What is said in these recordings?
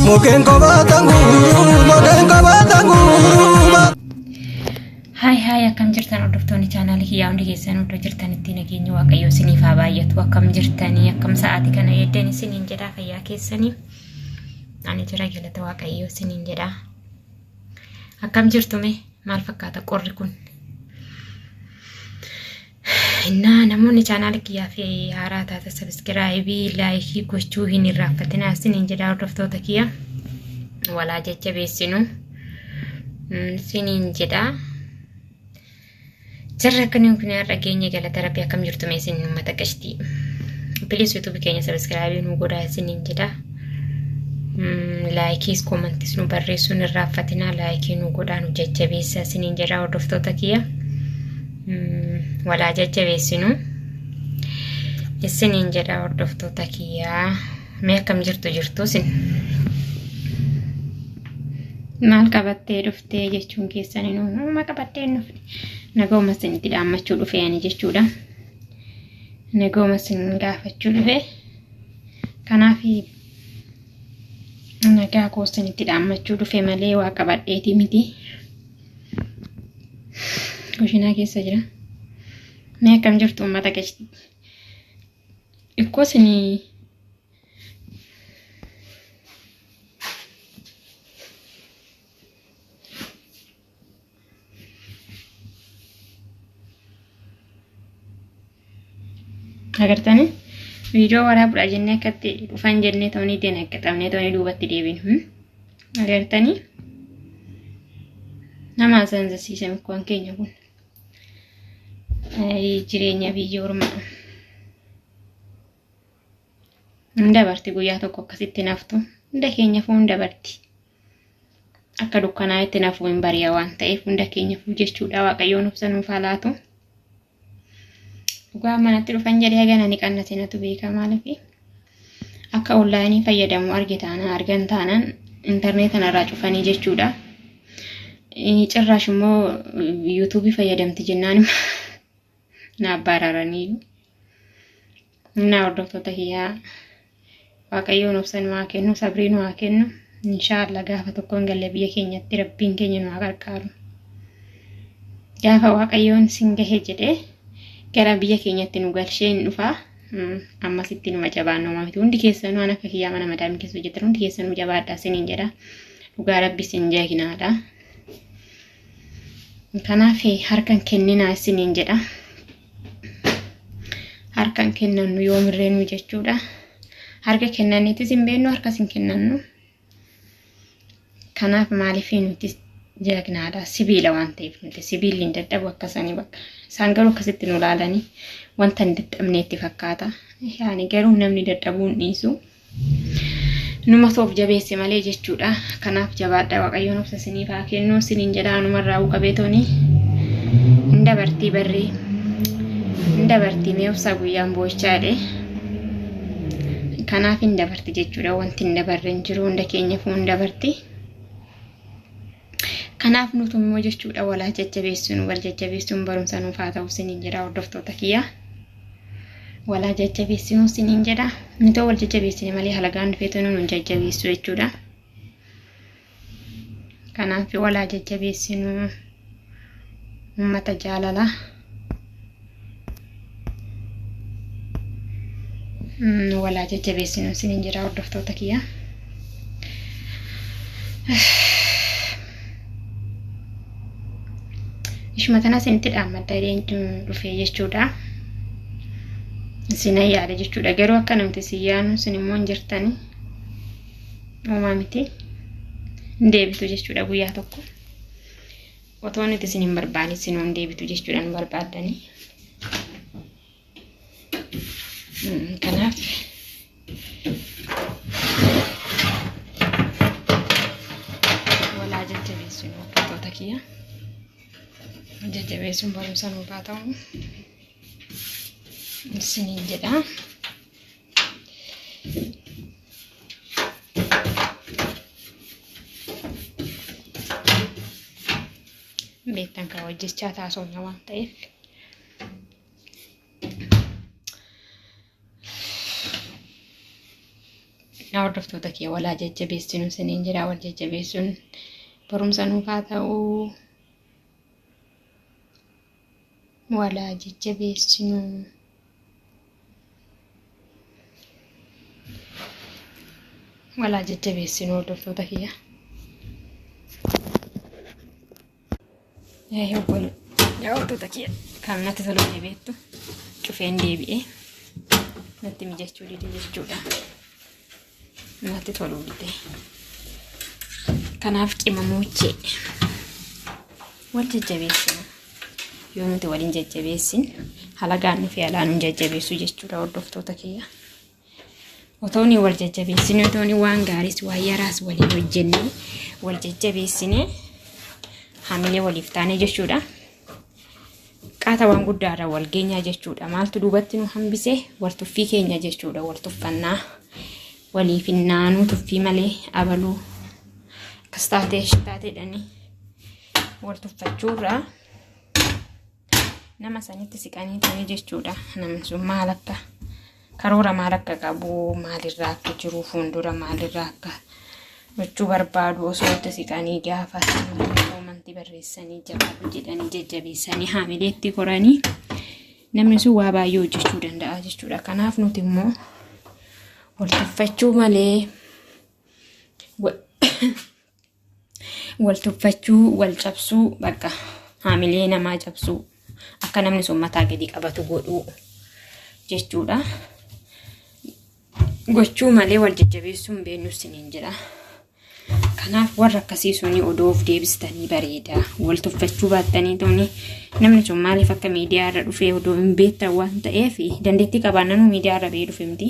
Mukeen kophaatan guuruu, mukeen kophaatan guuruu. Haay haay, akkam jirtan hordoftoonni chaanaalii kiyyaa? Hundi keessan iddoo jirtanitti nageenyi Waaqayyoo isiniif haa baay'atu. Akkam jirtanii? Akkam sa'aatii kana eeddan isiniin jedhaa? Fayyaa keessanii? Ani jira, galata Waaqayyoo isiniin jedhaa. Akkam jirtu mee? Maal fakkaata qorri kun? Innaa namoonni chaanaalii kiyyaa fi haaraa taata subscribe, like gochuu hin irraanfatinaa isiniin jedhaa. Hordoftoota kiyya, walaa jajjabeessinu isiniin jedhaa. Jarra akkaniin kun har'a geenye, galata Rabbi. Akkam jirtu mee isin uummata qashtii? Please, YouTube keenya subscribe nu godhaa isiniin jedha. Likeis commentis nu barreessuun irraanfatinaa, like nu godhaa, nu jajjabeessaa isiniin jedha. Hordoftoota kiyya, walaa jajjabeessinu isiniin jedha. Hordoftoota kiyyaa, mee akkam jirtu jirtu isin? Maal qabattee dhuftee jechuun keessanii numa qabattee hin dhufne, nagahuma isinitti dhaammachuu dhufe ani jechuudha. Nagahuma isin gaafachuu dhufe. Kanaaf nagaa koo isinitti dhaammachuu dhufe malee waa qabadheeti miti. Kushinaa keessa jira. Mee akkam jirtu uummata qashtii? Ikkoo isinii agartanii viidiyoo waraabuudha jennee akkatti dhufan jennee ta'anii denaqqaxamnee ta'anii duubatti deebinu. Agartanii, nama asanzasiisa mikkoon keenya kun. Jireenya biyya ormaa. Hin dabarti guyyaa tokko, akkasitti naftu. Hunda keenyafuu hin dabarti. Akka dukkanaa'etti nafuu, hin bari'a waan ta'eef hunda keenyafuu jechuudha. Waaqayyoon obsa nuuf haa laatu. Dhugaa manatti dhufan jedhee hagana ni qannate natu beeka. Maaliif akka online fayyadamu arge taanaan, argan taanaan intarneeta narraa cufanii jechuudha. Cirraash immoo YouTube fayyadamti jennaan na abbaararaniiru. Innaa hordoftoota kiyyaa, Waaqayyoon obsa nu haa kennu, sabrii nu haa kennu. Inshaallah gaafa tokko hin galle biyya keenyatti, Rabbiin keenya nu haa qarqaaru. Gaafa Waaqayyoon sin gahe jedhee gara biyya keenyatti nu galshee hin dhufaa. Ammasitti numa jabaannoo miti. Hundi keessanuu waan akka kiyyaa mana madaamii keessa hojjetan hundi keessanuu jabaadhaa isiniin jedha. Dhugaa Rabbi isin jeekinaadha. Kanaaf harkan kenninaa isiniin jedha. Harkan kennannu yoomirreenuu jechuudha. Harka kennaniitis hin beeknu, harkas hin kennannu. Kanaaf maaliif nuti jagnaadha, sibiila waan ta'eef nuti sibiilli hin dadhabu akkasanii bakka. Isaan garuu akkasitti nu ilaalanii wanta hin dadhabne itti fakkaata. Yaani garuu namni dadhabuu hin dhiisu. Numa soof jabeesse malee jechuudha. Kanaaf jabaadha, Waaqayyoon obsa isiniif haa kennu isiniin jedha. Anumarraa qabee tooni hin dabartii, barrii hin dabartii, mee obsaa, guyyaan boo'ichaa jedhe. Kanaaf hin dabarti jechuudha. Wanti hin dabarre hin jiru, hunda keenyaafuu hin dabarti. Kanaaf nuti immoo jechuudha walaa jajjabeessuun, wal jajjabeessuun barumsa nuuf haa ta'u isiniin jedha. Hordoftoota kiyyaa, walaa jajjabeessinuu isiniin jedha. Nuti wal jajjabeessine malee halagaan dhufeetu nu jajjabeessu jechuudha. Kanaaf walaa jajjabeessinuu, uummata jaalala. Walaa jajjabeessinuu isiniin jedha, hordoftoota kiyyaa. Ishuma tana isinitti dhaammadha dhufee jechuudha. Isin yaada jechuudha. Garuu akka namti isin yaanu isin immoo hin jirtani. Uumaa miti. Hin deebitu jechuudha guyyaa tokko. Otoo nuti isin hin barbaanne isin hin deebitu jechuudha nu barbaaddanii. Kanaaf walaa jajjabeessuun, hordoftoota kiyya, jajjabeessuun barumsa nuuf haa ta'u isiniin jedha. Beektan kan hojjechaa taasifna waan ta'eef. Hordoftoota kiyya walaa jajjabeessinu isiniin jira wal jajjabeessuun barumsa nuuf haa ta'uu. Walaa jajjabeessinu. Walaa jajjabeessinu hordoftoota kiyya. Yaa obbolo yaa hordoftoota kiyya kan natti tolu beektu cufeen deebi'ee natti mijachuu dide jechuudha. Natti toluu dide. Kanaaf qimamuuchee wal jajjabeessina. Yoo nuti waliin jajjabeessin halagaan nufi alaa nu jajjabeessu jechuudha hordoftoota kiyya. Otoo ni wal jajjabeessine otoo ni waan gaariis waan yaraas waliin hojjenne wal jajjabeessine hamilee waliif taane jechuudha. Qaata waan guddaarra wal geenyaa jechuudha. Maaltu duubatti nu hambise wal tuffii keenya jechuudha. Wal tuffannaa waliif hin naanuu tuffii malee abaluu akkas taatee taateedhani wal tuffachuurraa nama sanitti siqanii ta'ee jechuudha. Namni sun maal akka karoora maal akka qabu maalirraa akka jiru fuuldura maalirraa akka gochuu barbaadu osoo itti siqanii gaafa koomantii barreessanii jabaadhu jedhanii jajjabeessanii haamileetti koranii namni sun waa baay'ee hojjechuu danda'a jechuudha. Kanaaf nuti immoo wal tuffachuu malee wal tuffachuu wal cabsuu bakka haamilee namaa cabsuu akka namni sun mataa gadi qabatu godhuu jechuudha. Gochuu malee wal jajjabeessuu hin beeknu isiniin jedha. Kanaaf warra akkasii suni odoo of deebistanii bareeda. Wal tuffachuu baattanii tuni namni sun maaliif akka miidiyaa irra dhufee odoo hin beektan waan ta'eef dandeettii qabaannanuu miidiyaa irra ba'ee dhufe miti.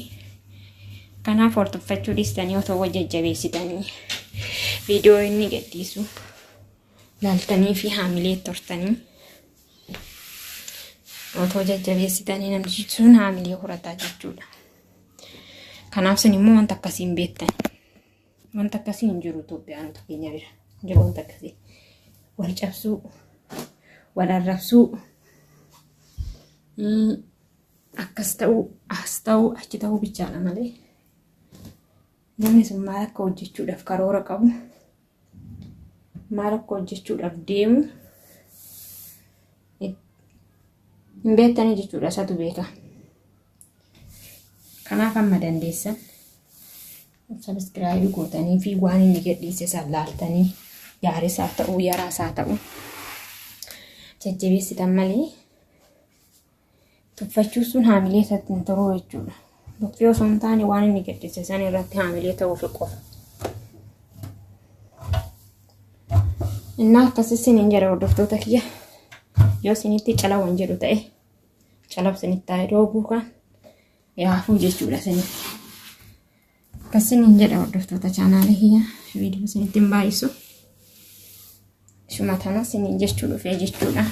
Kanaaf wal tuffachuu dhiistanii otoo wal jajjabeessitanii viidiyoo inni gadhiisu laaltanii fi haamilee tortanii otoo jajjabeessitanii namni sun haamilee horataa jechuudha. Kanaaf sun immoo wanta akkasii hin beektan. Wanta akkasii hin jiru Itoophiyaanota keenya bira. Hin jiru wanta akkasii. Wal cabsuu, wal arrabsuu, akkas ta'uu, as ta'uu, achi ta'uu bichaadha malee. Namni sun maal akka hojjechuudhaaf karoora qabu, maal akka hojjechuudhaaf deemu hin beektanii jechuudha isatu beeka. Kanaaf amma dandeessan sabiskiraayibii gootanii fi waan inni gadhiise san laaltanii gaariis haa ta'u yaraas haa ta'u jajjabeessitan malee tuffachuu sun haamilee isatti hin turuu jechuudha. Tuffii osoo hin taane waan inni gadhiise san irratti haamilee ta'uuf qofa. Innaa akkas isiniin jedha hordoftoota kiyya yoo isinitti calawan jedhu ta'e calab isinitti taa'ee dooguu kan yaafuu jechuudha isinitti. Akkasiniin jedha hordoftoota chaanaalii kiyya viidiyoo isinitti hin baay'isu. Ishuma tana isiniin jechuu dhufee jechuudha.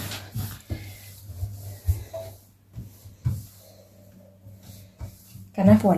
Kanaaf wal